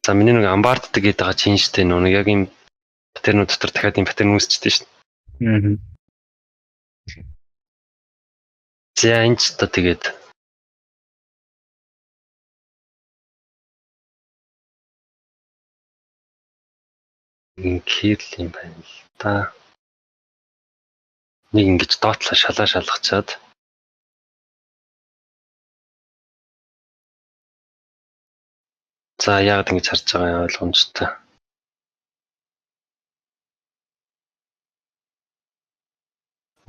За, миний нэг амбаарддаг гэдэг байгаа чинь штэ, нэг яг ийм pattern үүд дотор дахиад ийм pattern үүсчихдээ штэ. За, энэ ч одоо тэгээд ингэхээр л юм байна л да. Нэг ингэж доотлоо шалаа шалгачаад, за, яагаад ингэж харж байгаа юм ойлгомжтой.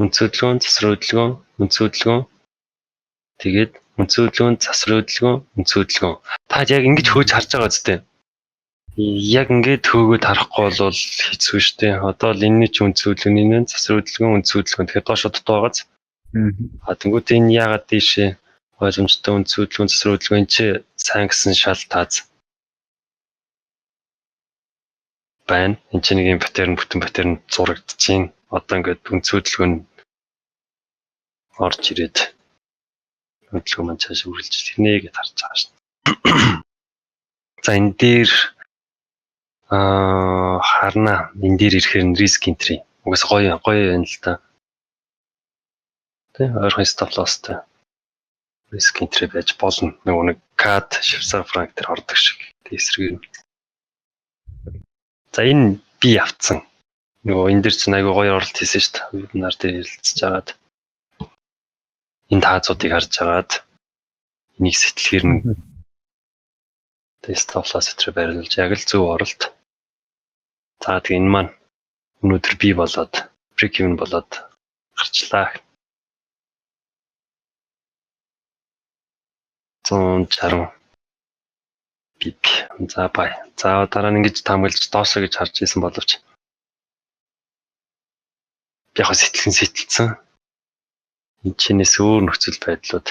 Үндсэн хөдөлгөөн, засвар хөдөлгөөн, үндсэн хөдөлгөөн. Тэгээд үндсэн хөдөлгөөн, засвар хөдөлгөөн, үндсэн хөдөлгөөн. Та яг ингэж хөөж харж байгаа үстэй. Яг ингээд хөөгөөд харахгүй бол хэцүү шттэ. Одоо л энэний ч үндсэн хөдөлгөөний нь засвар хөдөлгөөн, үндсэн хөдөлгөөн. Тэгэхээр доош дутуу байгааз. А тэнгуут энэ яагаад ийшээ ойлгомжтой үндсэн хөдөлгөөн, засвар хөдөлгөөн чи сайн гэсэн шал тааз байна. Энд чинь нэг юм pattern, бүтэн pattern зурагдчихээн. Одоо ингээд үндсэн хөдөлгөөн орж ирээд хөдөлгөөн маань цааш үргэлжлэх нэ гэж харж байгаа шин. За, энэ дээр харна. Энэ дээр ирэхээр нь risk entry. Угаас гоё гоё байна л та. Тэ, ойрхон stop loss-тай risk entry байж болно. Нөгөө нэг CAD Швейцар франк дээр ордог шиг. Тэ, эсрэгээр нь. За, энэ би авцсан. Нөгөө энэ дэр чинь айгүй гоё оролт хийсэн шүү дээ. Вебинар дээр ярилцж агаад энэ таазуудыг харж агаад энийг сэтлэхэр нь stop loss өтрөө байрлуулж яг л зөв оролт. За, тэгээ энэ маань өнөөдөр би болоод break even болоод гарчлаа. 160 pip. За, бай. За, дараа нь ингэж таамаглаж доошоо гэж харж исэн боловч яг сэтгэлэн сэтэлсэн. Энэ чинээс өөр нөхцөл байдлууд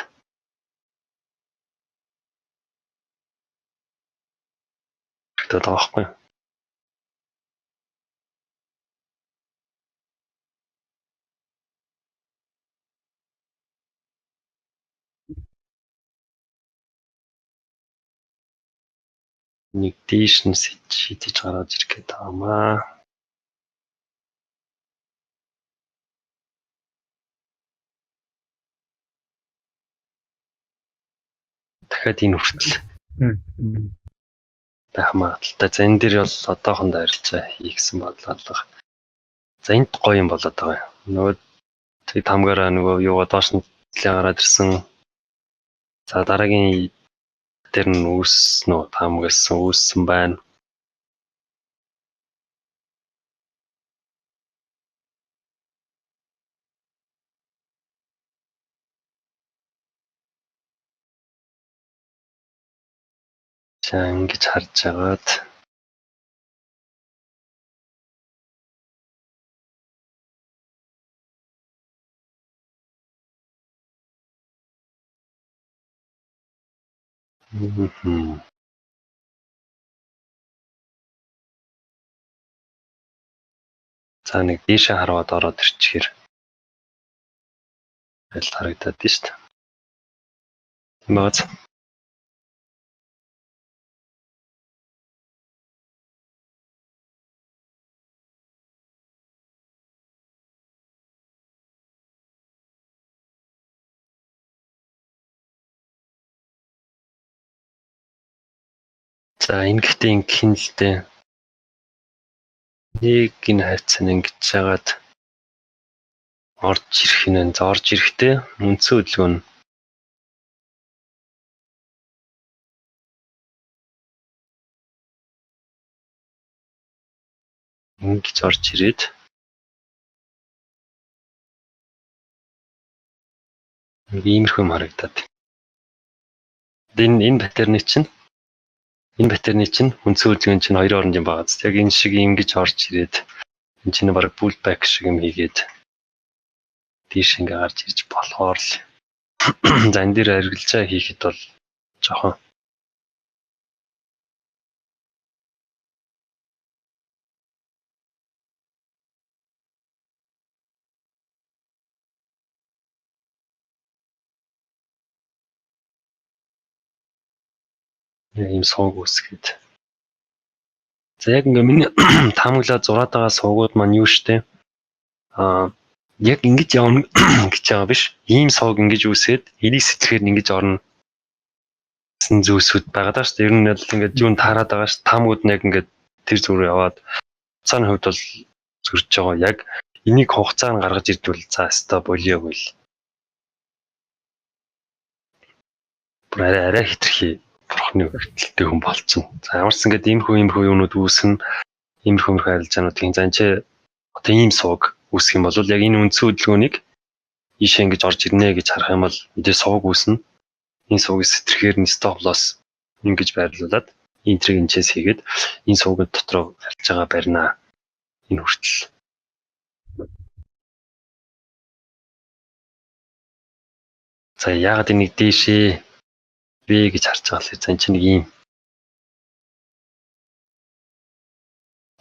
гэдэг байгаа байхгүй юу? Нэг дээш нь шидэж гаргаж ирэх гээд байгаа юм аа. Дахиад энэ хүртэл байх магадлалтай. За, энэ дээр бол одоохондоо арилжаа хийх гэсэн бодлоо. За, энд гоё юм болоод байгаа юм. Нөгөө тэг тамгаараа нөгөө юугаа доош нь нэлээ гараад ирсэн. За, дараагийн дээр нь үүснэ үү, таамагласан үүссэн байна. За, ингэж харж агаад За, нэг дээшээ хараад ороод ирчихээр аль харагдаад байна шүү дээ. Тийм байгааз. За, энэ гэхдээ ингэх юм л дээ. Нэг энэ хайцсан ингэж жагаад орж ирэх нь. За, орж ирэхдээ үндсэн хөдөлгөөн нь ингэж орж ирээд нэг иймэрхүү юм харагдаад. Энэ pattern ы чинь энэ pattern ы чинь үндсэн хөдөлгөөн чинь хоёрын хооронд юм байгаа. Яг энэ шиг ингэж орж ирээд энэ чинь баг pullback шиг юм хийгээд тийш ингээ гарч ирж болохоор л. За, энэ дээр арилжаа хийхэд бол жоохон ийм сууг үүсгээд За, яг ингээ миний таамаглаад зураад байгаа сувгууд маань юу штэ? Яг ингэж явна гэж байгаа биш. Ийм сувг ингэж үүсээд, энийг сэтгэхээр ингэж орно гэсэн зүйлсүүд байгаа даа шүү дээ. Ер нь бол ингээд юун таарад байгаа шүү. Таамгууд нь яг ингээд тэр зүг рүү яваад хугацааны хувьд бол зөрж байгаа. Яг энийг хугацаа нь гаргаж ирдвэл за өстой болио гэл. Бүр арай арай хитрхи бурхны өгөлттэй хүн болчихно. За, ямар ч ингээд иймэрхүү юунууд үүснэ. Иймэрхүү арилжаанууд тийм. За, энэ чи одоо ийм сувг үүсэх юм бол яг энэ үндсэн хөдөлгөөнийг ийшээ ингэж орж ирнэ гэж харах юм бол мэдээ сувг үүснэ. Энэ сувгийг сэтрэхээр нь stop loss ингэж байрлуулад, entry г энэчээс хийгээд энэ сувгын дотроо арилжаагаа барина. Энэ хүртэл. За, яагаад энийг дээшээ вэ гэж харж байгаа л. За, энэ чинь нэг ийм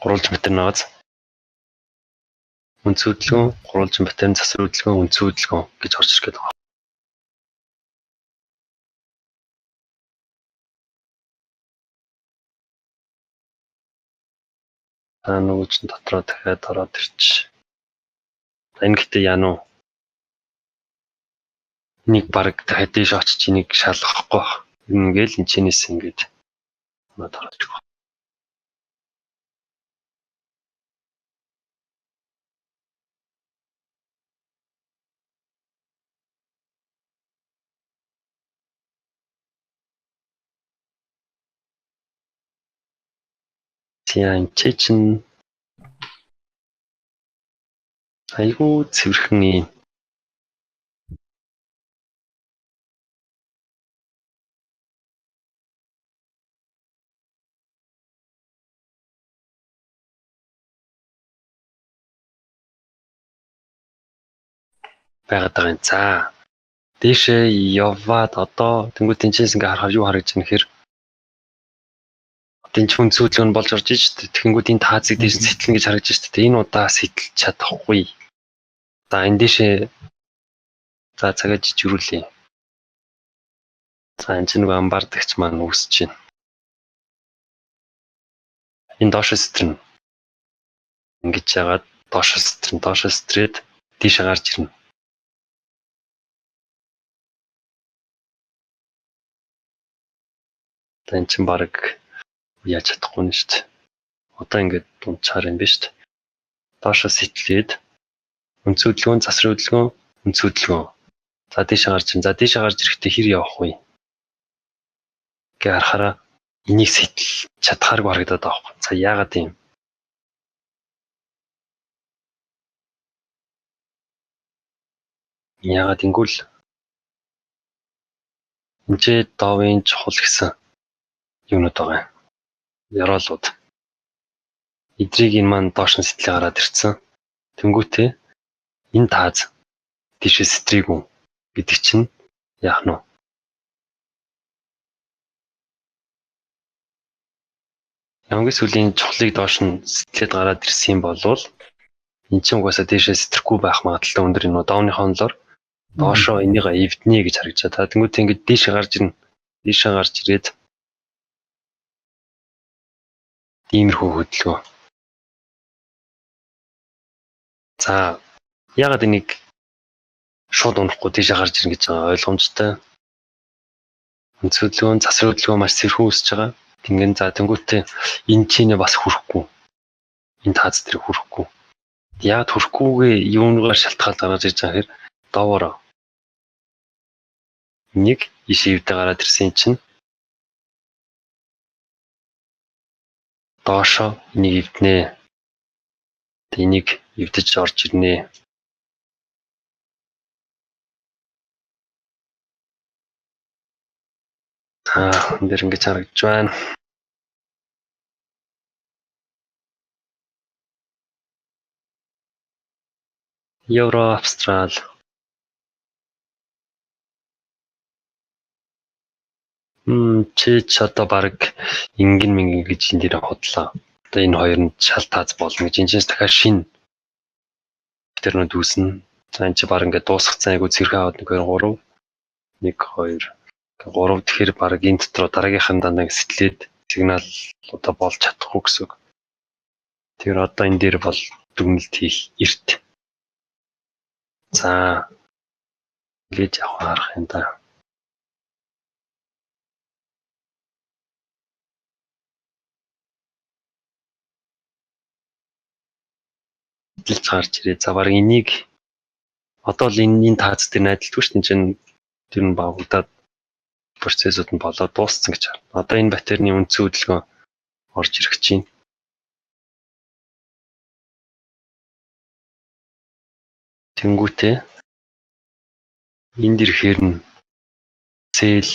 гурвалжин pattern наац. Үндсэн хөдөлгөөн, гурвалжин pattern, засвар хөдөлгөөн, үндсэн хөдөлгөөн гэж орж ирэх гээд байгаа. За, нөгөө чинь дотроо дахиад ороод ирч. За, энэ гэхдээ яана уу? Энийг баг дахиад дээш очиж энийг шалгахгүй байх. Ингээл энэ чинээс ингээд наад ороод ирэх. За, энэ чинь айгүй цэвэрхэн юм. Байгаад байгаа юм. За, дээшээ яваад одоо тэнгуү тэнцээс ингээ харахаар юу харагдаж байна гэхээр одоо энэ хүн сүүдлэг нь болж орж иж шүү дээ. Тэгэнгүүт энэ таазыг дээш сэтлэн гэж харагдаж шүү дээ. Энэ удаа сэтэлж чадахгүй. За, энэ дээшээ, за, цагаа жижигрүүлье. За, энэ чинь нөгөө амбардагч маань үүсэж байна. Энэ доош сэтрэнэ. Ингэж яагаад доош сэтрэн, доош сэтрээд дээшээ гарч ирнэ. За, энэ чинь баг яаж чадахгүй нь шүү дээ. Одоо ингээд дунчаар юм биш үү? Доошоо сэтлээд үндсэн хөдөлгөөн, засвар хөдөлгөөн, үндсэн хөдөлгөөн. За, дээшээ гарч ин. За, дээшээ гарч ирэхдээ хэр явах вэ? Гэ харахаараа энийг сэтэлж чадхааргүй харагдаад байгаа байхгүй. За, яагаад юм? Яагаад ингүүл энэ ч довын чухал гэсэн юунууд байгаа юм. Ёроолууд. Эдрийг энэ маань доош нь сэтлээ гараад ирсэн. Тэнгүүтээ энэ тааз тийшээ сэтрийгүү гэдэг чинь яах нь вэ? Хамгийн сүүлийн чухлыг доош нь сэтлээд гараад ирсэн юм болвол эн чинь угаасаа дээшээ сэтрэхгүй байх магадлалтай өндөр юм уу? Доуныхоо онолоор доошоо энийг эвднэ гэж харагдаж байна. Тэнгүүтээ ингээд дээшээ гарч ирнэ. Дээшээ гарч ирээд иймэрхүү хөдөлгөөн. За, ягаад энийг шууд унахгүй дээшээ гарч ирнэ гэж байгаа ойлгомжтой. Үндсэн хөдөлгөөн, засвар хөдөлгөөн маш цэвэрхэн үүсэж байгаа. Тэнгэн, за, тэнгүүтээ энэ чинээ бас хүрэхгүй. Энэ тааз дээр хүрэхгүй. Яг хүрэхгүйгээ юунгаар шалтгаал гаргаж ирж байгаа хэрэг доовороо. Нэг ишээ эвдэ гараад ирсэн чинь доошоо энийг эвднэ. Энийг эвдэж орж ирнэ. За, энэ дэр ингэж харагдаж байна. Евро, Австрал. Чи ч одоо баг ингэн мингэн гэж энэ дээр худлаа. Одоо энэ хоёр нь шал тааз болно гэж энэ чинь дахиад шинэ тэрнүүд үүснэ. За, энэ чи баг ингээд дуусгацсан айгу цэрхэн аваад 1 2 3 1 2 3, тэгэхээр баг энэ дотор дараагийнхан дандаа сэтлээд сигнал одоо болж чадахгүй гэсэн үг. Тэгэхээр одоо энэ дээр бол дүгнэлт хийх эрт. За, ингэж явах харах юм да. Дэлж гарч ирээ. За, баг энийг одоо л энэ таац дээр найдалдгүй шүү дээ. Энэ чинь тэр нь багагдаад процессууд нь болоод дууссан гэж байна. Одоо энэ батарейны үндсэн хөдөлгөөн орж ирэх чинь. Тэнгүүтээ энд ирэхээр нь sell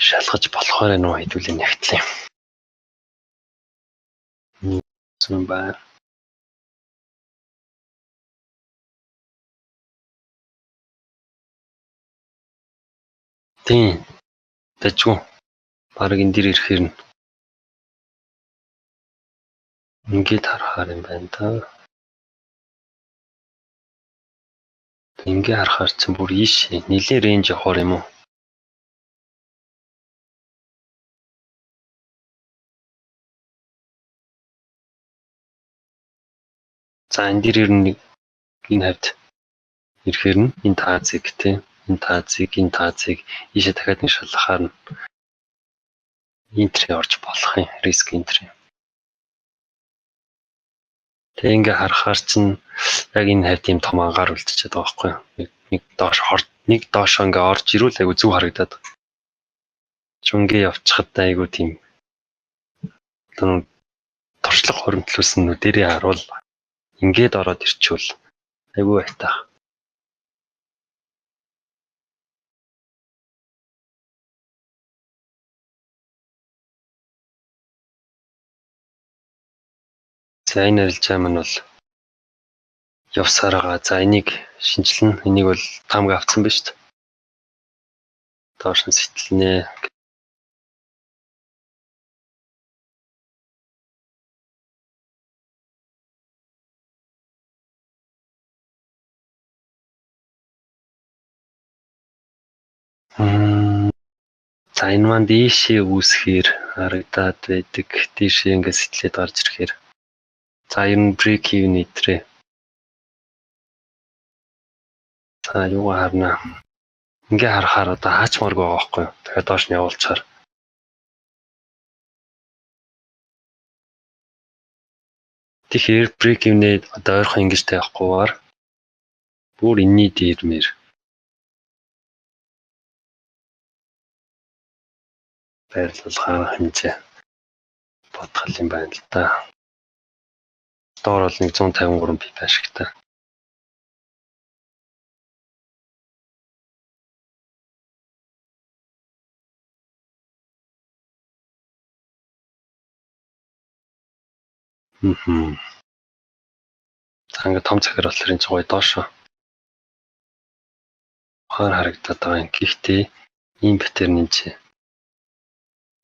шалгаж болохоор нөө хэдүүлээ нягтлаа. Юм байна. Тийм. Дажгүй. Бараг энэ дэр ирэхээр нь ингээд харахаар юм байна да. Ингээ харахаар чинь бүр ийш нэлийн range явахаар юм уу? За, энэ дэр ер нь энэ хавьд ирэхээр нь энэ таазыг тий энэ таазыг, энэ таазыг ийшээ дахиад нэг шалгахаар нь entry орж болох юм. Risk entry. Тэгээ ингээ харахаар чинь яг энэ хавьд ийм том ангаар үлдчихэд байгаа байхгүй юу? Нэг доош хор нэг доош ингээ орж ирүүл айгу зүг харагдаад. Чүнгээ явчихад айгу тийм одоо туршлага хуримтлуулсан нүдэрээ харуул ингээд ороод ирчүүл айгу айтаа. За, энэ арилжаа маань бол явсаар байгаа. За, энийг шинжилнэ. Энийг бол таамаг авцсан байна шүү дээ. Доош нь сэтэлнэ. За, энэ маань дийшээ үүсэхээр харагдаад байдаг. Дийшээ ингээд сэтлээд гарч ирэхээр. За, ер нь break even итрээ. За, юугаа харна. Ингээ харахаар одоо хаачмааргүй байгаа байхгүй юу? Тэгэхээр доош нь явуулчихаар. Тэгэхээр break even-ээ одоо ойрхон ингэж тавихгүйгээр бүр энэний дээр мэр байрлуулах хэмжээ бодгол юм байна л да. Доор бол 153 pip ашигтай. Мм. За, ингээд том цагаар болохоор энэ гоё доошо хаар харагдаад байгаа юм. Гэхдээ ийм pattern энэ чи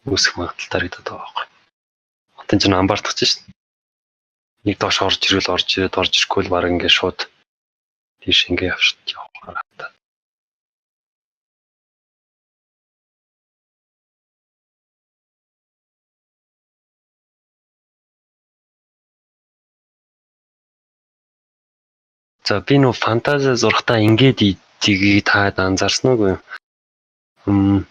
үүсэх магадлалтай харагдаад байгаа байхгүй. Одоо энэ чинь амбаардах чинь шүү дээ. Нэг доош орж ирвэл орж ирээд, орж ирэхгүй л баг ингээд шууд тийш ингээ явж явах харагдаад. За, би нөө фантази зурхтаа ингээд ийдгийг та анзаарсан уугүй юу?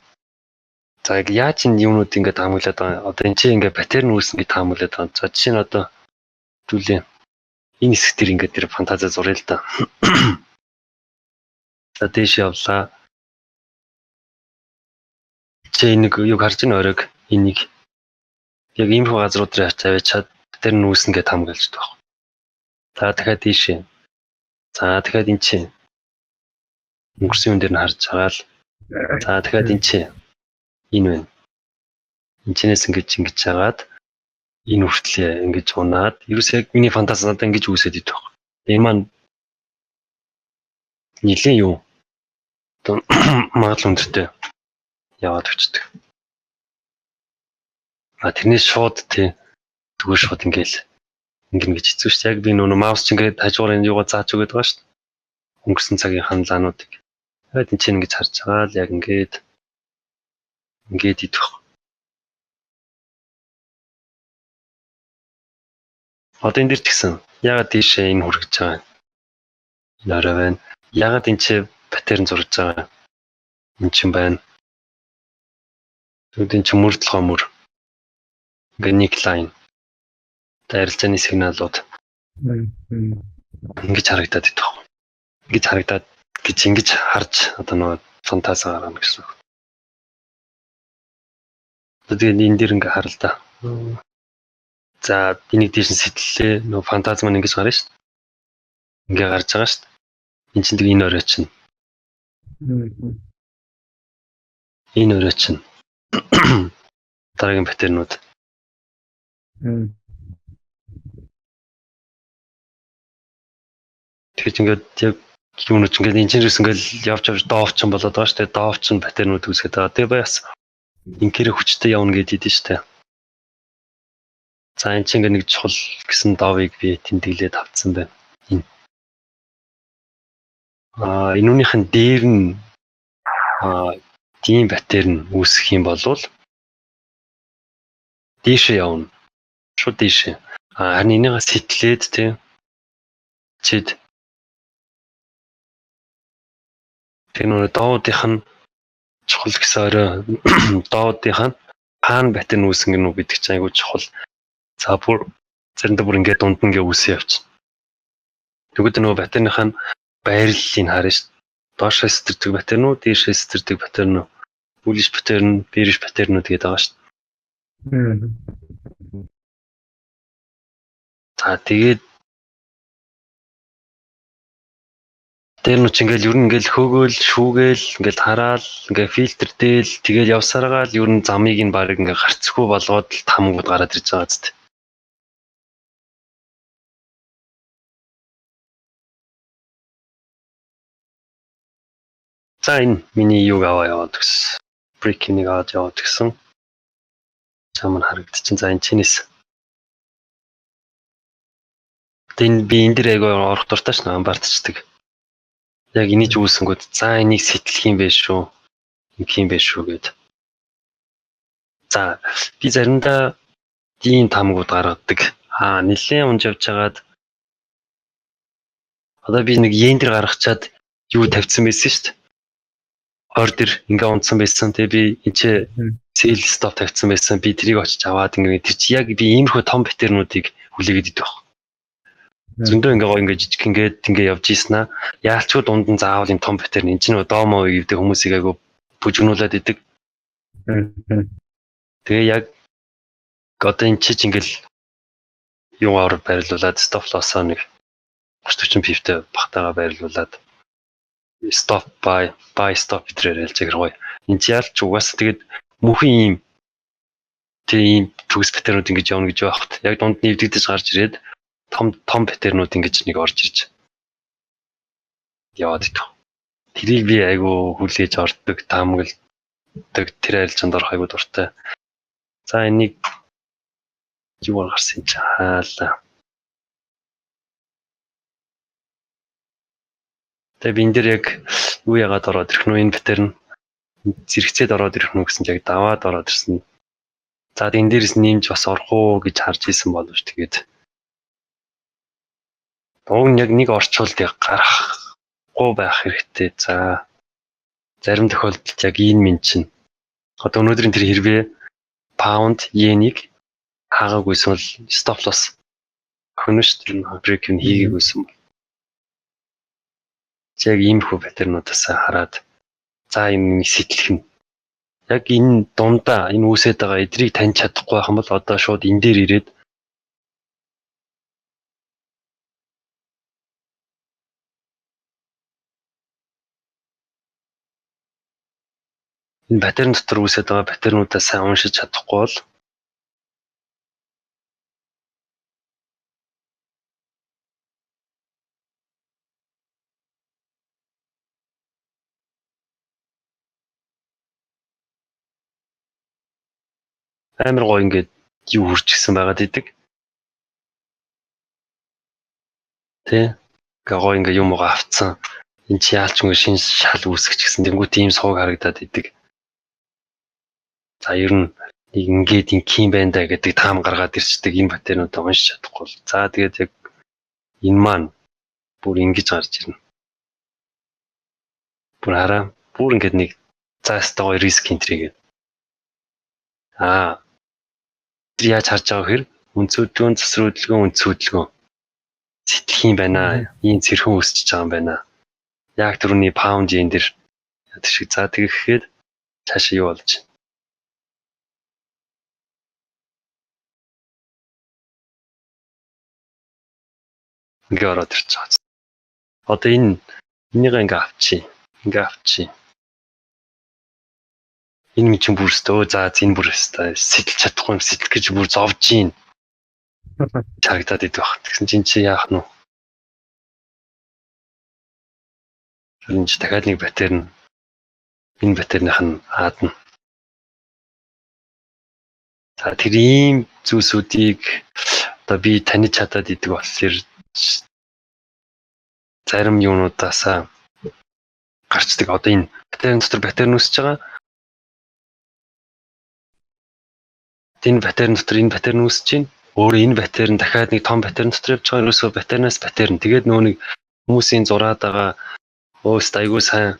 За, яаж энэ юмнууд ингээд таамаглаад байгаа. Одоо энэ чинь ингээд pattern үүснэ гэж таамаглаад байгаа. За, жишээ нь одоо зүйлээ энэ хэсэг дээр ингээд тэр фантази зуръя л да. За, дээш явлаа. Чи нэг юг харж байна, оройг энийг яг иймэрхүү газрууд дээр авчиад pattern үүснэ гэж таамаглаж байгаа. За, дахиад дээшээ. За, дахиад энэ чинь өнгөрсөн юм дээр нь харж байгаа л, за, дахиад энэ чинь энэ байна. Энэ чинээс ингэж ингэж жагаад энэ хүртлээ ингэж унаад ерөөс яг миний фантази надад ингэж үүсээд идэх баг. Энэ маань нэлийн юу одоо магадлал өндөртэй яваад өчтдөг. А тэрнээс шууд тий зүгээр шууд ингээл ингэнэ гэж хэцүү шүү дээ. Яг би нөө mouse ч ингээд хажуугаар энэ юугаа зааж өгöd байгаа шүү дээ. Өнгөрсөн цагийн ханлаануудыг. Тэгээд энэ чинь ингэж харж байгаа л яг ингээд ингээд идэх. Одоо энэ дэр ч гэсэн ягаад ийшээ энэ хүргэж байгаа юм? Энэ орой байна. Ягаад энэ ч pattern зурж байгаа юм? Энэ чинь байна. Тэгвэл энэ чинь мөр толгой мөр. Ингээ neckline. Арилжааны сигналууд ингэж харагдаад идэх. Ингэж харагдаад гэж ингэж харж одоо нөгөө фантазаа гаргана гэсэн үг. Тэгээд энэ дэр ингээ харал та. За, энийг дээш нь сэтэллээ. Нөгөө фантаз маань ингэж гарна шүү дээ. Ингээ гарч байгаа шүү дээ. Энд чинь тэг энэ орой чинь. Энэ орой чинь. Дараагийн pattern үүд. Тэгэхээр ингээд яг юунууд ч ингээд энэ чинээс ингээд явж явж Dow ч болоод байгаа шүү дээ. Dow ч pattern үүд үүсгээд байгаа. Тэгээ бас инкэрэ хүчтэй явна гэдээ идэв шүү дээ. За, энэ чинь ингээд нэг чухал гэсэн Dow ыг би тэмдэглээд авцсан байна. Энэ. Энэ үүнийх нь дээр нь тийм pattern үүсгэх юм бол дээшээ явна. Шууд дээшээ. Харин энийгээ сэтлээд тий чид тэр нөгөө Dow дынх нь чухал гэсэн орой Dow дынх нь хаана pattern үүсгэн гэнэ үү гэдэг чинь айгүй чухал. За, бүр заримдаа бүр ингээд дунд нь ингээ үүсээ явчихна. Тэгвэл нөгөө pattern ных нь байрлалыг харна шүү. Доошоо сэтэрдэг pattern үү, дээшээ сэтэрдэг pattern үү? Bullish pattern, bearish pattern үүд гэдэг байгаа шүү. За, тэгээд дээр нь ч ингээл ер нь ингээл хөөгөөл, шүүгээл, ингээл хараал, ингээ фильтр дээл, тэгээд явсараагаа л ер нь замыг нь баг ингээ гарцгүй болгоод л тамгууд гараад ирж байгаа зү. За, энэ миний юг аваа яваад гэсэн. Break-ийг аваад яваад гэсэн. Чам нь харагдчихин. За, энэ чинээс. Энэ би энэ дэр айгу орох дуртай ш нь амбартчдаг. Яг энийг үүсэнгүүд за энийг сэтлэх юм байх шүү. Ингэх юм байх шүү гэд. За, би заримдаа ийм тамгууд гаргадаг. Нэлээд унж явж хагаад одоо би нэг йен дэр гаргачаад юу тавьсан байсан шүү дээ. Ордер ингээ унтсан байсан. Тэгээ би энэ ч sell stop тавьсан байсан. Би тэрийг очиж аваад ингээ тэр чи яг би иймэрхүү том pattern уудыг хүлээгээд идэх баг. Зөндөө ингээ гоё ингээ жижиг ингээд ингээ явж ийсэн аа. Яалчгүй дунд нь заавал юм том pattern энэ чинь Dow моо гэдэг хүмүүсийг айгу бүжигнүүлээд идэг. Тэгээ яг одоо энэ чич ингээл юугаар байрлуулад stop loss-оо нэг 30 40 pip тэй багтаага байрлуулад stop buy, buy stop гэтрээр ялж байгаа гоё. Энэ чи ялч угаасаа тэгээд мөнхийн ийм тэг ийм төгс pattern үүд ингэж явна гэж байхад яг дунд нь эвдэгдэж гарч ирээд том том pattern үүд ингэж нэг орж ирж яваад идэх. Тэрийг би айгу хүлээж ордог, таамагладаг, тэр арилжаанд орох айгу дуртай. За, энийг юугаар гарсан чи хаалаа. Тэгээ би энэ дэр яг юу яагаад ороод ирэх нү, энэ pattern зэрэгцээд ороод ирэх нү гэсэн чинь яг даваад ороод ирсэн. За, энэ дээрээс нэмж бас орох уу гэж харж исэн боловч тэгээд уг нь яг нэг орчуулд яг гарахгүй байх хэрэгтэй. За, зарим тохиолдолд яг энэ минь чинь одоо өнөөдрийн тэр хэрвээ паунд йенийг хаагаагүйсэн бол stop loss охино шүү дээ. Break even хийгээгүйсэн бол. Яг иймэрхүү pattern уудаас хараад за энэ нэг сэтлэх нь яг энэ дундаа энэ үүсээд байгаа эдрийг таньж чадахгүй байх юм бол одоо шууд энэ дээр ирээд энэ pattern дотор үүсээд байгаа pattern уудаа сайн уншиж чадахгүй бол амар гоё ингээд юу хурцгсан байгаад идэг. Тэ? Ингээ гоё ингээ юм угаа авцсан. Энд чи яалч ингээ шин шал үүсгэж гисэн. Тэнгүүт ийм сууг харагдаад идэг. За, ер нь Нэг ингээд ингийн байна да гэдэг таам гаргаад ирчдэг энэ pattern уудаа уншиж чадахгүй бол. За, тэгээд яг энэ маань бүр ингэж гарч ирнэ. Бүр хараа, бүр ингээд нэг заастай гоё risk entry гэдэг. Тэр яаж харж байгаа гэхээр үндсэн хөдөлгөөн, засвар хөдөлгөөн, үндсэн хөдөлгөөн сэтлэх юм байна. Ийм цэрхэн өсөж байгаа юм байна. Яг түрүүний pound yen дээр яадаг шиг. За, тэгэхэд цаашаа юу болж байна? Ингээ ороод ирж байгаа. Одоо энийгээ ингээ авчи. Ингээ авчи. Энэ ми чинь бүр өстөө за энэ бүр өстой сэтэлж чадахгүй юм, сэтэл гэж бүр зовж гин чагдаад идэх баг. Тэгсэн чинь чи яах нь вэ? Энэ чи дахиад нэг pattern, энэ pattern ых нь аадна. За, тэр ийм зүйлсүүдийг одоо би таних чадаад идэг болохоор зарим юунуудаасаа гарчдаг. Одоо энэ pattern дотор pattern үүсэж байгаа. Энэ pattern дотор энэ pattern үүсэж байна. Өөрөө энэ pattern дахиад нэг том pattern дотор явж байгаа. Ерөөсөө pattern аас pattern. Тэгээд нөгөө нэг хүмүүсийн зураад байгаа өөст айгуу сайн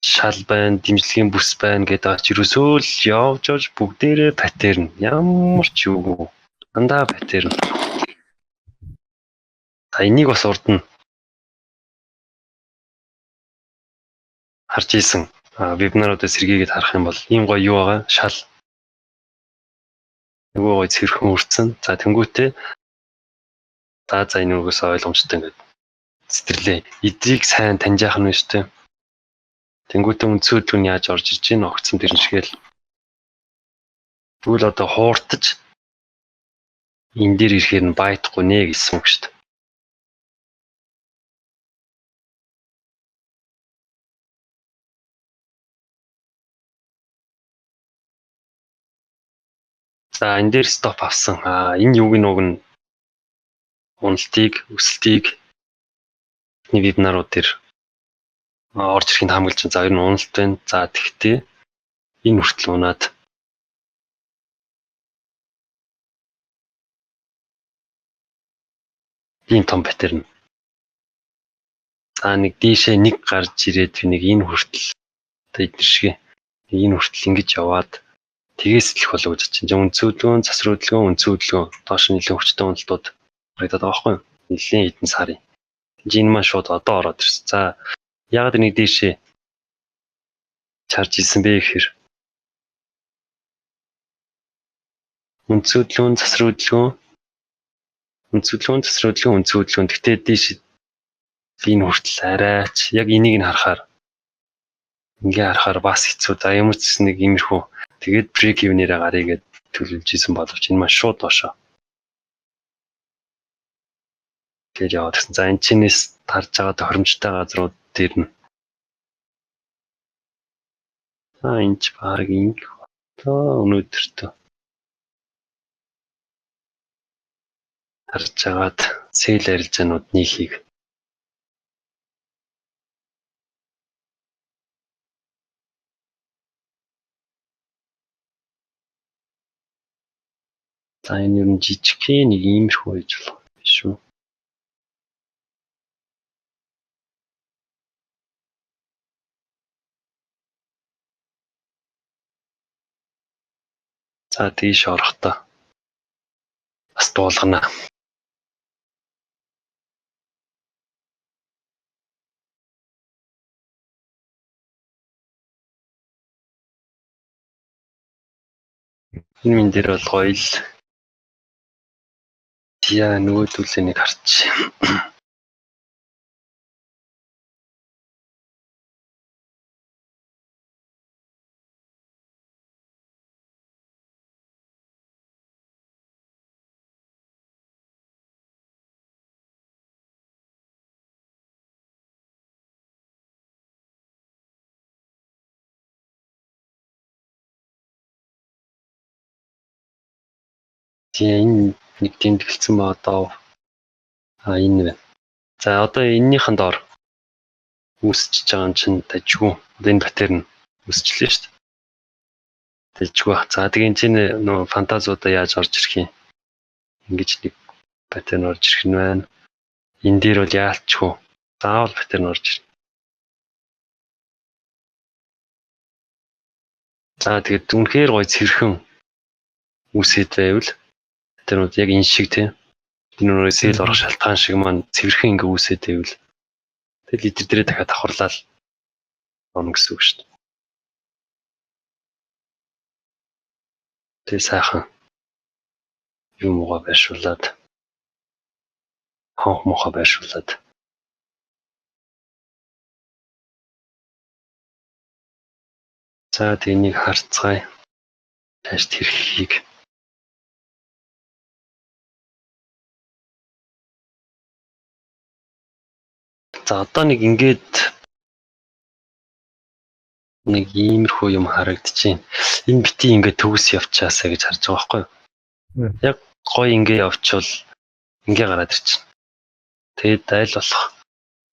шал байна, дэмжлэгийн бүс байна гэдэг ач ерөөсөө л явж явж бүгдээрээ pattern. Ямар ч юу. Дандаа pattern. За, энийг бас урд нь харж исэн. Вебинаруудаас сэргийгээд харах юм бол ийм гоё юу байгаа? Шал. Нөгөө гоё цэрхэн үрцэн. За, тэнгуүтээ за энэ үгээс ойлгомжтой ингээд сэтгэрлээ. Эдрийг сайн таньж яах нь шүү дээ. Тэнгуүтээ үндсэн хөдөлгөөн яаж орж ирж гин огцсон тэр шигээл. Тэгвэл одоо хууртаж энэ дээр ирэхээр нь байтахгүй нэ гэсэн үг шүү дээ. За, энэ дээр stop авсан. Энэ юуг нууг нь уналтыг, өсөлтийг нэг вебинарууд дээр орж ирэхин таамаглаж байна. За, ер нь уналт байна. За, тэгтээ энэ хүртэл унаад ийм том pattern. За, нэг дийшээ нэг гарч ирээд би нэг энэ хүртэл одоо эдгээр шиг энэ хүртэл ингэж яваад тэгээс л болов гэж чинь үндсэн хөдөлгөөн, засвар хөдөлгөөн, үндсэн хөдөлгөөн доош нэлээд хүчтэй уналтууд харагдаад байгаа байхгүй юу? Нэлээд хэдэн сарын. Энэ маань шууд одоо ороод ирсэн. За, яагаад энийг дээшээ чарж исэн бэ гэхээр үндсэн хөдөлгөөн, засвар хөдөлгөөн, үндсэн хөдөлгөөн, засвар хөдөлгөөн, үндсэн хөдөлгөөн. Гэтэ дээш энэ хүртэл арайч яг энийг нь харахаар ингээ харахаар бас хэцүү. За, ямар ч нэг иймэрхүү тэгээд break even-ээрээ гарыг гэд төлөвлөж исэн боловч энэ маань шууд доошоо. Тэгээд яваад гисэн. За, энэ чинээс тарж байгаа тохиромжтой газрууд дээр нь. За, энэ ч баг ингэх одоо өнөөдөртөө харж агаад sell арилжаанууд нийхийг. За, энэ ер нь жижигхэн нэг иймэрхүү байж болох юм шүү. За, тийш орохдоо бас дуулгана. Энэ мэн дээр бол гоё л. Яа, нөгөөдүүлээ нэг харчих. Тийм, энэ нэг тэмдэглэсэн ба одоо энэ байна. За, одоо энэнийхэн доор үүсчихэж байгаа юм чинь дажгүй. Одоо энэ pattern үүсчлээ шүү дээ. Тэжгүй бах. За тэгээ энэ чинь нөө фантазиудаа яаж орж ирэх юм? Ингэж нэг pattern орж ирэх нь байна. Энэ дээр бол яалчгүй. Заавал pattern орж ирнэ. За тэгээд үнэхээр гоё цэрхэн үүсээд байвал тэр нь яг энэ шиг тийм энэ нөрөө sell орох шалтгаан шиг маань цэвэрхэн ингээ үүсээд байвал тэгэл лидер дээрээ дахиад давхарлал орно гэсэн үг шүү дээ. Тэгээ сайхан юм угаа байршуулад, хонх мохоо байршуулад. За тэнийг харцгаая. Цааш тэрхийг. За одоо нэг ингээд нэг иймэрхүү юм харагдчихээн. Энэ бити ингээд төгс явчаасаа гэж харж байгаа байхгүй юу? Яг гоё ингээ явчвал ингээ гараад ирчихнэ. Тэгээд айл болох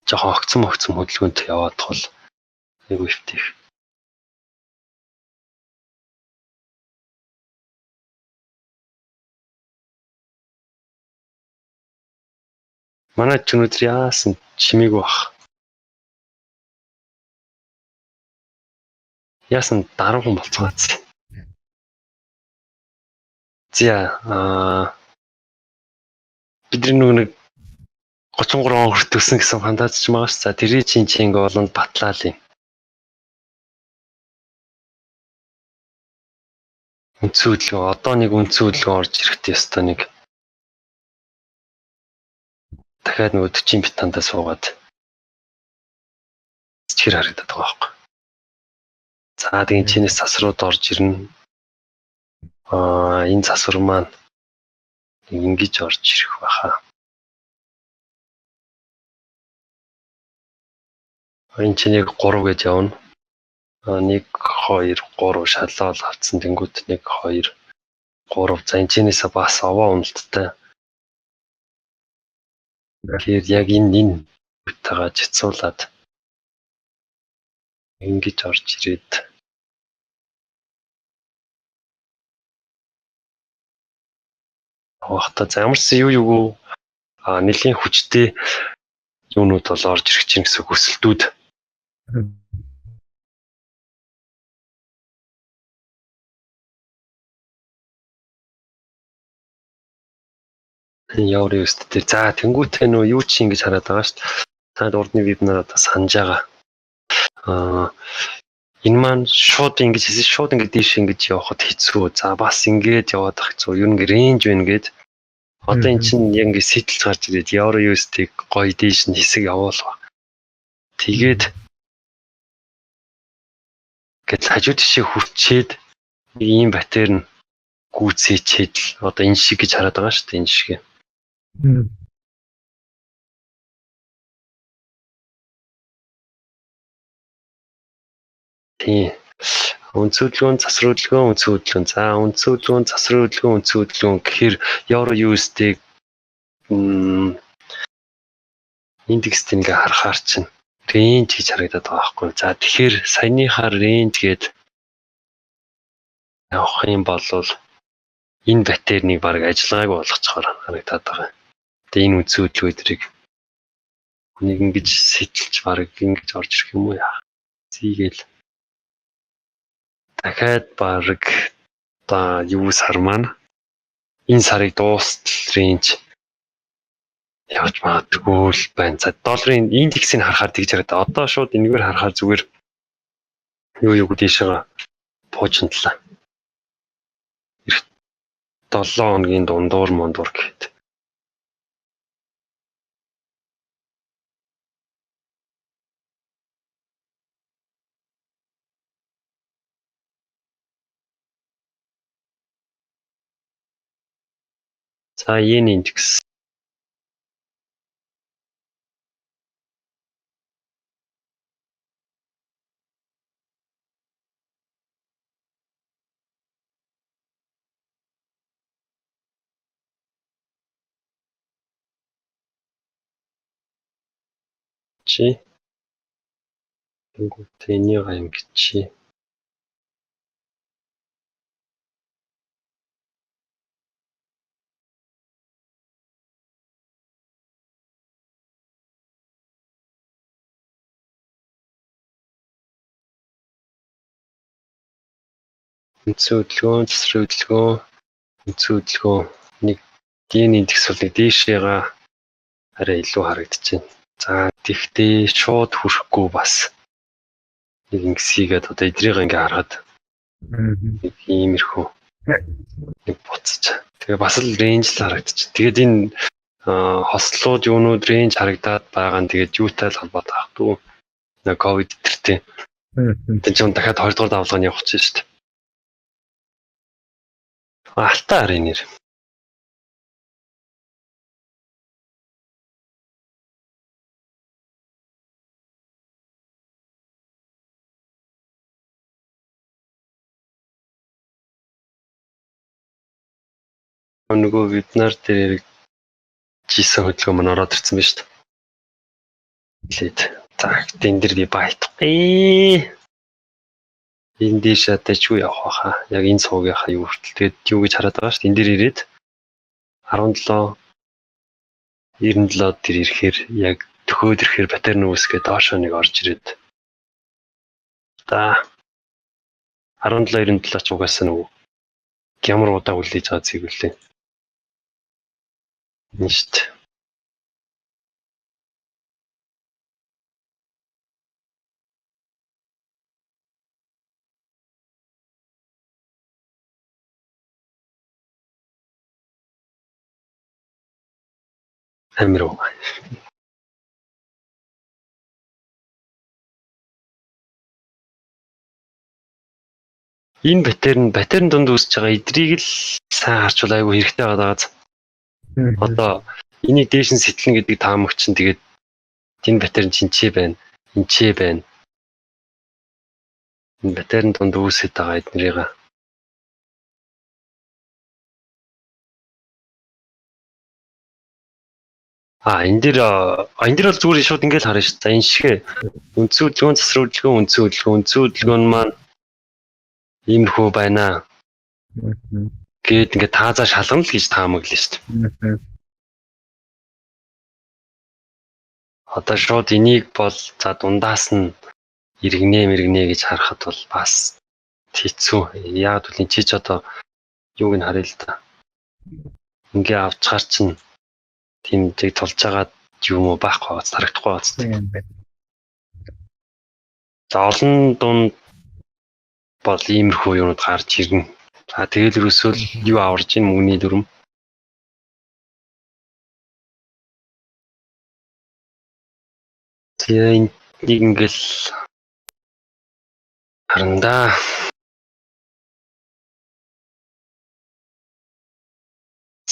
жоохон огцом хөдөлгөөнт яваад тул айгу өвтөх. Манай ч өнөөдөр яасан чимээгүй бах. Яасан даруухан болцгооц. За бидний нөгөө нэг 33 он хүртэлсэн гэсэн фантаз ч байгаа ш. За тэрий чинь чи ингээ болонд батлаа л юм. Үндсэн хөдөлгөөн одоо нэг үндсэн хөдөлгөөн орж ирэхдээ ёстой нэг дахиад нөгөө 40 битантаа суугаад чихэр харагдаад байгаа байхгүй. За тэгээ чинээс засрууд орж ирнэ. Энэ засвар маань ингэж орж ирэх байхаа. Энэ чинь яг 3 гэж явна. 1 2 3 шалаал авцсан тэнгууд 1 2 3. За энэ чинээсээ бас овоо уналттай. Тэгэхээр яг энэ үтэйгээ жицуулаад ингэж орж ирээд явахта за ямар ч юу юугүй нэлийн хүчтэй юунууд бол орж ирэх чинь гэсэн хүсэлтүүд. Евро USD дээр. За тэнгуүтэй нөө юу чи ингэж хараад байгаа шүү дээ. Та урдны вебинар одоо санаж байгаа. Энэ маань шууд ингэж хийсэн, шууд ингэж дээш ингэж явахад хэцүү. За бас ингэж яваад ах хэцүү. Ер нь range байна гээд одоо эн чинь яг ингэ сэтэлж гарч ирээд Евро USD-г гоё дээш нь хэсэг явуулгаа. Тэгээд гэтэл хажуу тишээ хүрчээд нэг ийм pattern гүйцээчээд л одоо энэ шиг гэж хараад байгаа шүү дээ, энэ шиг. Тийм. Үндсэн хөдөлгөөн, засвар хөдөлгөөн, үндсэн хөдөлгөөн. За үндсэн хөдөлгөөн, засвар хөдөлгөөн, үндсэн хөдөлгөөн гэхээр Евро USD-г индекстэй ингээ харахаар чинь range гэж харагдаад байгаа байхгүй. За тэгэхээр саяныхаар range гээд явах юм бол энэ pattern-ыг баг ажиллагаагүй болгоцохоор харагдаад байгаа. Тэгээ энэ үндсэн хөдөлгөөн өдрийг нэг ингэж сэтэлж баг ингэж орж ирэх юм уу яа. Зийгээл дахиад баг одоо юу сар маань энэ сарыг дуустал range явж магадгүй л байна. За долларын индексийг харахаар тэгж харагдаа. Одоо шууд энэгээр харахаар зүгээр юу юу дээшээ пуужинтлаа. 7 хоногийн дундуур мондуур гэхэд. За yen индекс. Чи тэнгуү тэнийг ингэж чи. Үндсэн хөдөлгөөн, засварын хөдөлгөөн, үндсэн хөдөлгөөн нэг ген индекс бол нэг дээшээгаа арай илүү харагдаж байна. За, тэгтээ шууд хүрэхгүй бас нэг ингэсийгээд одоо эдрийг ингээ харахад нэг иймэрхүү нэг буцаж. Тэгээ бас л range л харагдчих. Тэгээд энэ хослууд юунууд range харагдаад байгаа нь тэгээд юутай л холбоотой ах дүү. Нэг ковид тэртэй. Тэн чинь дахиад 2 дугаар давлгааны явах чинь шүү дээ. Алтаа арын нэр. Нөгөө вебинар дээр яригдчихсэн хөдөлгөөн маань ороод ирсэн байна шүү дээ. Лээд. За, энэ дэр би байтахгүй. Энэ дээш ядаж юу явах баха. Яг энэ суугийнхаа юу хүртэл тэгээд юу гэж хараад байгаа шүү дээ. Энэ дээр ирээд 17 97 дээр ирэхээр яг төхөөд ирэхээр pattern үүсгээд доошоо нэг орж ирээд. За, 17 97 ч угаасаа нөгөө ямар удаа хүлээж байгаа зэг үлээ. Энэ шүү дээ. Амир уу. Энэ pattern дунд үүсэж байгаа эдрийг л сайн харчвал айгүй хэрэгтэй байгаа даа. Одоо энийг дээш нь сэтлэн гэдэг таамаг чинь тэгээд энэ pattern чинь байна. Энчээ байна. Энэ pattern дунд үүсэж байгаа эднэрийг. А энэ дээр бол зүгээр шууд ингээл харна шүү. За, энэ шигэ үндсэн хөдөлгөөн, засвар хөдөлгөөн, үндсэн хөдөлгөөн, үндсэн хөдөлгөөн маань иймэрхүү байна. Гээд ингээд таазаа шалгана л гэж таамаглана шүү дээ. Одоо шууд энийг бол за дундаас нь иргэнэ мэрэгнэ гэж харахад бол бас хэцүү. Яг бол энэ чи ч одоо юуг нь харъя л да. Ингээ авчгаар чинь тийм зэг тулж байгаа юм уу байхгүй бац харагдахгүй бац. За, олон дунд бол иймэрхүү юмуд гарч ирнэ. За, тэгэл ерөөсөө л юу аварж ийн мөнгөний дүрм. Тэгээ энийг ингээл харна да.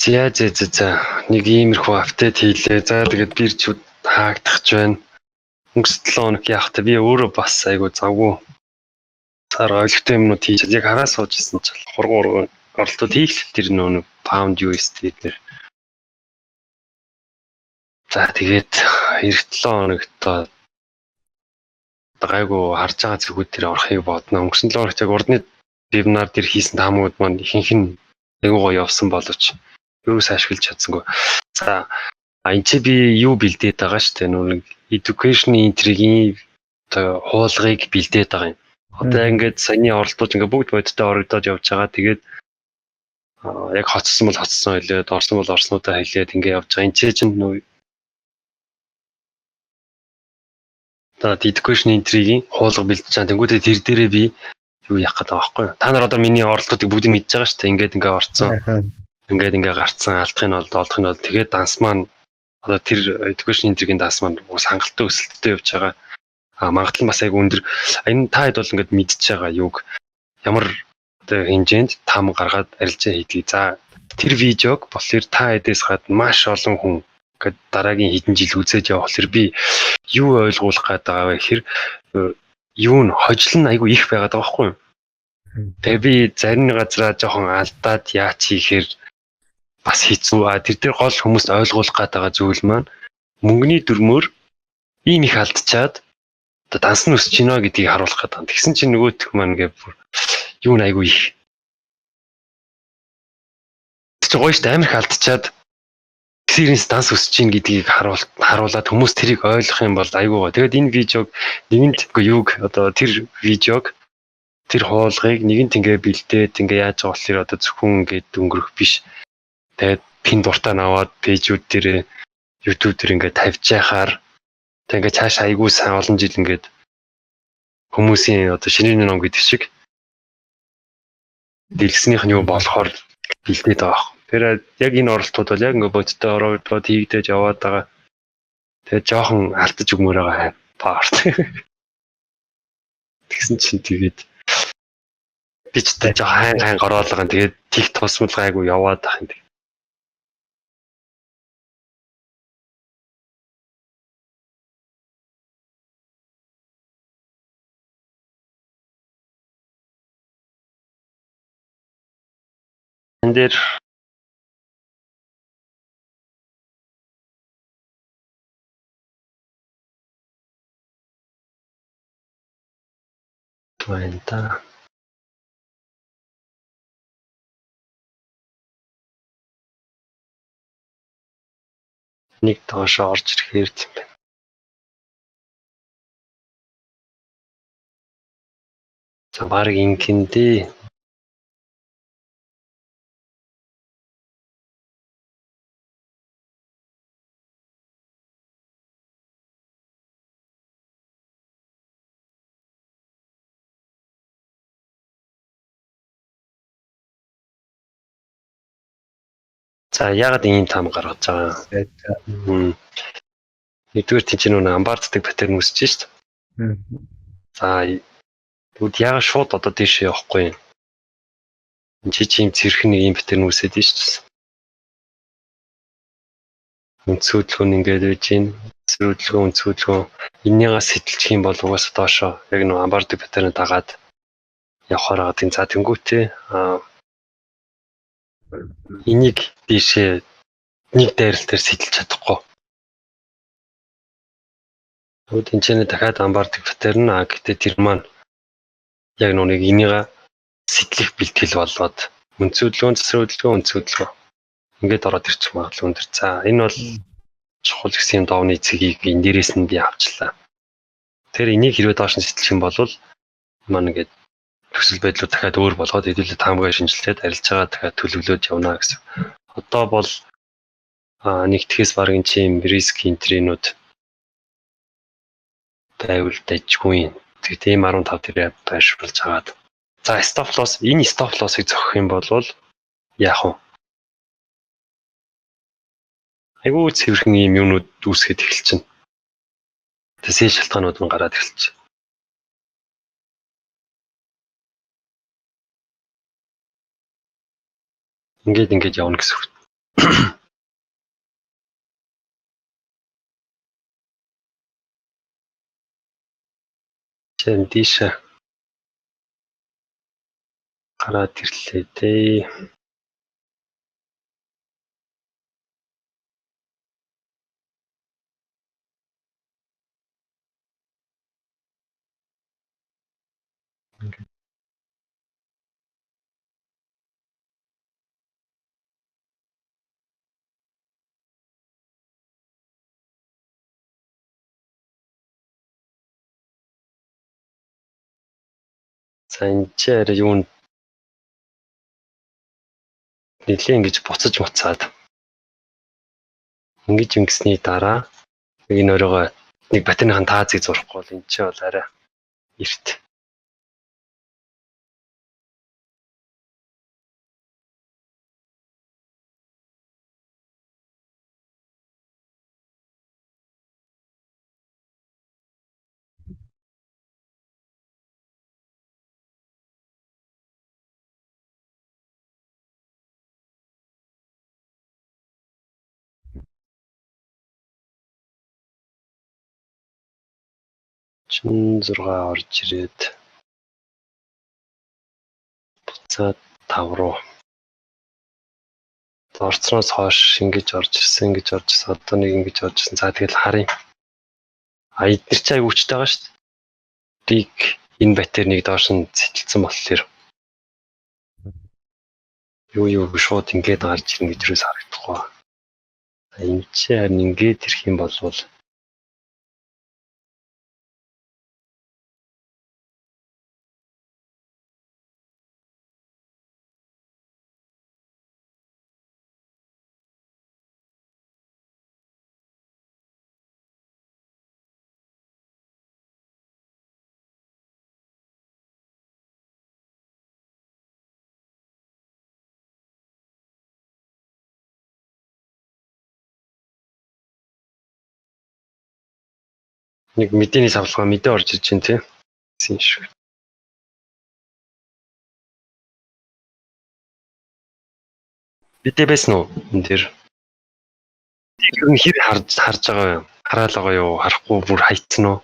За за за за нэг иймэрхүү update хийлээ. За, тэгээд биржүүд хаагдах ч байна. Өнгөрсөн 7 хоног яах вэ? Би өөрөө бас айгу завгүй. Сар ойлгохтой юмнууд хийж яг хараа сууж исэн чинь хурган хурган оролтууд хийх тэр нөө pound USD дээр. За, тэгээд эх 7 хоногт гайгүй харж байгаа зүгүүд дээр орохыг бодно. Өнгөрсөн 7 хоногт яг урдны вебинар дээр хийсэн таамагуд маань ихэнх нь айгуу гоё явсан боловч юус ашиглаж чадсангүй. За, энэ чи би юу бэлдээд байгаа шүү дээ. Нүү нэг education entry-гийн одоо хуулгыг бэлдээд байгаа юм. Одоо ингээд саяны оролтууд ингээд бүгд бодиттой орогдоод явж байгаа. Тэгээд яг хоцсон бол хоцсон хэлээд, орсон бол орснуудаа хэлээд ингээд явж байгаа. Энэ чинь нүү одоо education entry-гийн хуулга бэлдэж байгаа. Тэнгүүдээ тэр дээрээ би юу яах гэдэг байгаа байхгүй юу? Та нар одоо миний оролтуудыг бүгдийг мэдж байгаа шүү дээ. Ингээд ингээд орцсон. Ингээд ингээд гарцсан, алдах нь бол олдох нь бол тэгээд данс маань одоо тэр education entry-гийн данс маань ус хангалттай өсөлттэй явж байгаа. А магадлал нь бас айгүй өндөр. Энэ та хэд бол ингээд мэдж байгаа юуг ямар одоо хэмжээнд там гаргаад арилжаа хийдгийг. За, тэр видеог болохоор та хэдээс гадна маш олон хүн ингээд дараагийн хэдэн жил үзэж явах болохоор би юу ойлгуулах гээд байгаа вэ гэхээр юу н хожил нь айгүй их байгаад байгаа байхгүй юу? Тэгээ би зарим газараа жоохон алдаад яач хийхээр бас хэцүү. А тэр дээр гол хүмүүст ойлгуулах гээд байгаа зүйл маань мөнгөний дүрмээр ийм их алдчаад одоо данс нь өсөж гинэ гэдгийг харуулах гээд байгаа. Тэгсэн чинь нөгөөх маань ингээд бүр юу н айгүй их. Тэр чинь гоё шүү дээ, амар их алдчаад Сиренс данс өсөж гин гэдгийг харуулад хүмүүс тэрийг ойлгох юм бол айгүй гоё. Тэгээд энэ видеог нэгэнт үгүй юуг одоо тэр видеог Тэр хуулгыг нэгэнт ингээ бэлдээд ингээ яаж байгаа болохоор одоо зөвхөн ингээд өнгөрөх биш. Тэгээд пин дуртай наваад пэйжүүд дээр YouTube дээр ингээ тавьж яхаар тэг ингээ цааш айгүй сайн олон жил ингээд хүмүүсийн одоо шинийн ном гэдэг шиг дэлгэснийх нь юу болохоор бэлдээд байгаа юм. Тэр яг энэ оролтууд бол яг ингээ бодтой ороодод хийгдэж яваад байгаа. Тэгээд жоохон алдаж өгмөр байгаа паарт. Тэгсэн чинь тэгээд би ч та жоохон хайн хайн гороолгоо тэгээд тих тусмал гайгүй яваад ах юм. Энэ дээр байна та. Нэг доошоо орж ирэхээр юм байна. За баг ингэндээ. За яагаад ийм там гаргаж байгаа юм? Нэгдүгээр тийм чинь нүг амбарддаг паттерн үүсэж шít. За тэгвэл яагаад шууд одоо дээшээ явахгүй юм? Энд чи ийм цэрхэн нэг ийм паттерн үүсээд шít. Үнцөдлгөө ингээд байж гин. Зөрөдлгөө үнцөдлгөө эннийгээс сэтэлчих юм бол угаасаа доошоо яг нэг амбарддаг паттерн дагаад явахаар байгаа тийм. За тэнгуүтээ энийг дээшээ нэг дайралтаар сэтэлж чадахгүй. Тэгвэл энэ ч дахиад амбарддаг паттерн а гэтээ тэр маань яг нүг энийга сэтлэх бэлтгэл болоод үнцөдлгөө цэцрөдлгөө үнцөдлгөө ингээд ороод ирчих магадлал өндөр. За энэ бол чухал гэсэн юм довны цэгийг энэ дээрээс нь би авчлаа. Тэр энийг хэрвээ доош нь сэтэлчих юм бол маань ингээд нөхцөл байдлууд дахиад өөр болгоод хэдүүлээ таамгаа шинжилээд арилж байгаа дахиад төлөвлөөд явна гэсэн. Одоо бол нэгтгэхээс баг энэ чим риск энтринүүд байвал дайжгүй юм. Тэгээд ийм 15 дээр байршуулж агаад. За стоп лосс энэ стоп лоссыг зохих юм бол яах вэ? Айгүй цэвэрхэн ийм юмнууд үүсгээд эхэлчихнэ. Тэсээ шалтгаанууд нь гараад эхэлчих. Ингээд ингээд явна гэсэн үг. Чэн тийшээ гараад ирлээ дээ. За энэ чи арай юу нэлээ ингэж буцаж муцаад ингэж ингэсний дараа энэ өрөөгөө нэг батарейныхан таазыг зурхгүй бол энэ чи бол арай эрт. Чин 6 орж ирээд буцаад 5 руу. Орцноос хойш ингэж орж ирсэн, ингэж орж ирсэн, одоо нэг ингэж орж ирсэн. За тэгэл харъя. А эдгээр чи аяг хүчтэй байгаа шүү дээ. Диг энэ батарейныг доош нь сэтэлсэн болохоор юу шууд ингээд гарч ирнэ гэж юус харагдахгүй. Энэ чи харин ингээд ирэх юм болвол Нэг мэдээний савлгаа мэдээ орж иж чинь тий. Гэсэн шиг. Мэдээ байсан уу энэ дээр? Тэр нь хэр харж байгаа юм? Хараал байгаа юу? Харахгүй бүр хайцсан уу?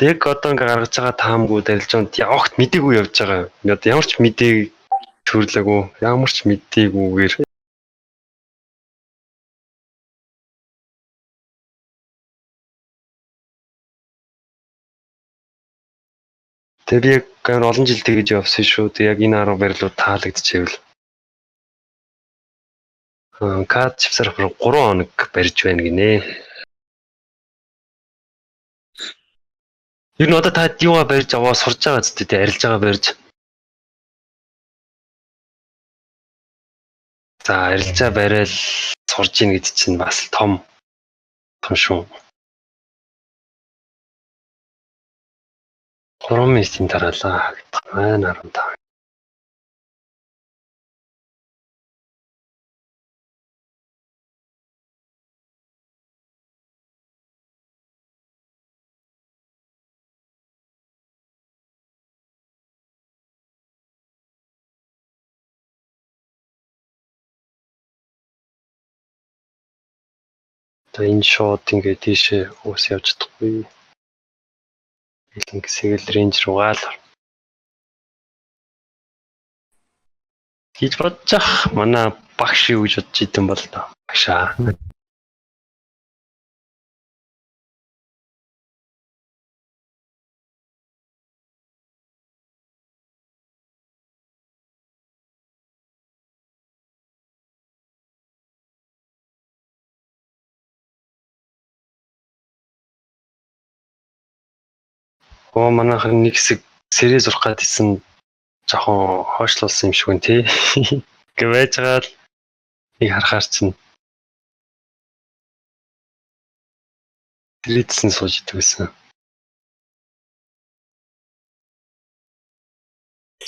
Тэг одоо ингээ гаргаж байгаа таамгууд арилжаанд огт мдээгүй явж байгаа юм. Одоо ямар ч мэдээ төрлөөгүй, ямар ч мдээгүйгээр тэг би яг амар олон жил тэгэж явсан шүү. Тэг яг энэ 10 барилууд таалагдчихэвэл кад чипсар 3 хоног барьж байна гинэ. Ер нь одоо та юугаа барьж аваа сурж байгаа зү тэ арилж байгаа барьж. За арилжаа барайл сурж ийн гэд чинь бас том том шүү. 3 минутын дараалаа гэдэг маань 15. За энэ шууд ингээд тийшээ ус явж чадахгүй. Ингэсэл рейнж руугаа л гэж бодож ах. Манай багш юу гэж бодож идэм бол доо. Багшаа. Оо манайхан нэг хэсэг сэрээ зурх гад исэн жоохон хойшлуулсан юм шиг үн тий. Гэ байж байгаа л нэг харахаар чинь сэрээдсэн сууж идэг гэсэн.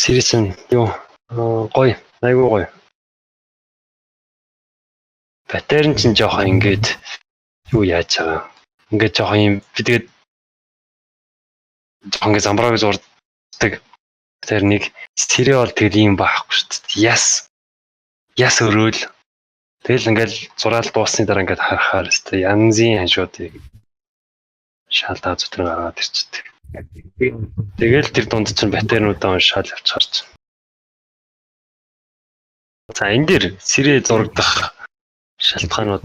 Сэрээ чинь юу гоё, айгүй гоё. Паттерн чинь жоохон ингээд юу яаж байгаа. Ингээд жоохон юм би тэгээд жоохон ингээд замбраа гэж урддаг. Тэр нэг сэрээ бол тэгэл ийм байхгүй шүү дээ. Яс өрөөл. Тэгэл ингээд зураал дуусны дараа ингээд харахаар өстэй янзын ханшуудыг шал тааз өтөр гаргаад ирчдэг. Тэгэл тэр дунд чинь паттернуудаа уншаал явчихар чинь. За энэ дэр сэрээ зурагдах шалтгаанууд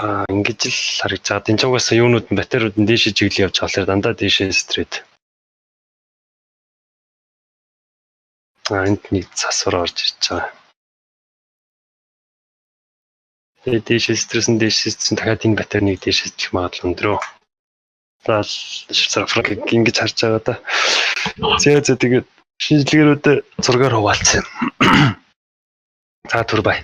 Аа, ингэж л харагдаж байгаа. Энд ч угаасаа юунууд нь, батарейууд нь дээшээ чиглэл явж байгаа болохоор дандаа дээшээ сэтрээд. Аа, энд нэг засвар орж ирж байгаа. Тэгээд дээшээ сэтэрсэн, дээшээ сэтэрсэн, дахиад энэ батарейныг дээшээ сэтлэх магадлал өндрөө. За, Швейцар франк ингэж харж байгаа да. За за, тэгээд шинжилгээнүүд зургаар хуваалцсан. За, түр бай.